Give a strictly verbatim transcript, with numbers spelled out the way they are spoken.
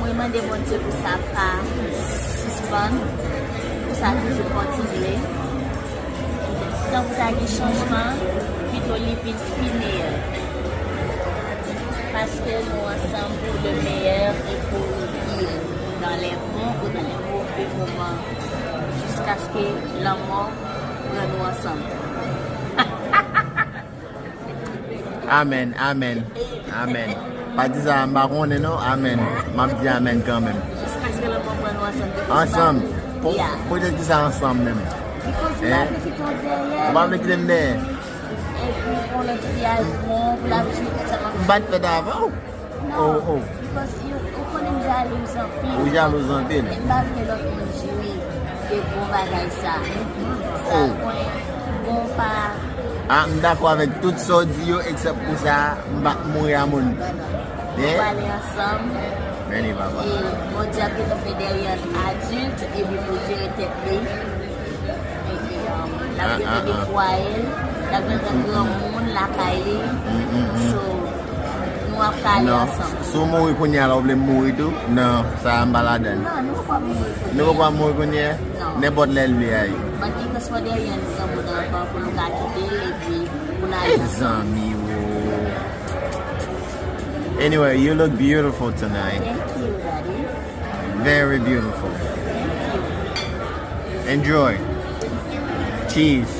Mwen mande Bondye pou sa pa sispann, pou sa toujou kontinye. Tan pou ta gen chanjman, pito li vin pi meyè. Paske nou ansanm pou le meilleur et pour le pire, dans les bons ou dans les mauvais moments, jiskaske lanmò pran nou ansanm. Amèn, amèn, amèn. Pa di sa, m pa konnen non, amèn. M ap di amèn kanmenm. Jiskaske lanmò pran nou ansanm. Ansanm. Pou- Poutèt ki sa ansanm menm? Because ou pa vle kite w dèyè. Ou pa vle kite m dèyè? Epi pou lòt fi a bon, pou l ap jwi ansanm. M pa t fèt avè w. Oh, oh. Because you, ou konnen m jalouz anpil. Ou jalouz anpil. E m pa vle lòt moun jwi de bon bagay sa. Sa Oh. Mwen, bon pa. Ah, m dakò avèk tout sa w di yo, eksèp pou sa, m pa mouri a moun. Nou pale ansanm. Mèni papa. E Bondye ap gentan fè Derian adilt, epi pou jere tèt li. Epi, um, l ap Ah, gentan ah, gen ah. fwaye l, l ap gentan granmoun lakay li. Mm, mm, mm. So, nou ap ka ale Non, ansanm. si w mouri kounye a la, w vle m mouri tou? Non, sa a m pa ladan l. Non, nou poko mouri kounye a. Nou poko mouri kounye a? Non. Nenpòt lè l vle a ye. But because for Derian granmoun anvan pou nou ka kite l, epi pou n ale ansanm. Zanmi wo. Anyway, you look beautiful tonight. Thank you, Daddy. Very beautiful. Enjoy. Cheese.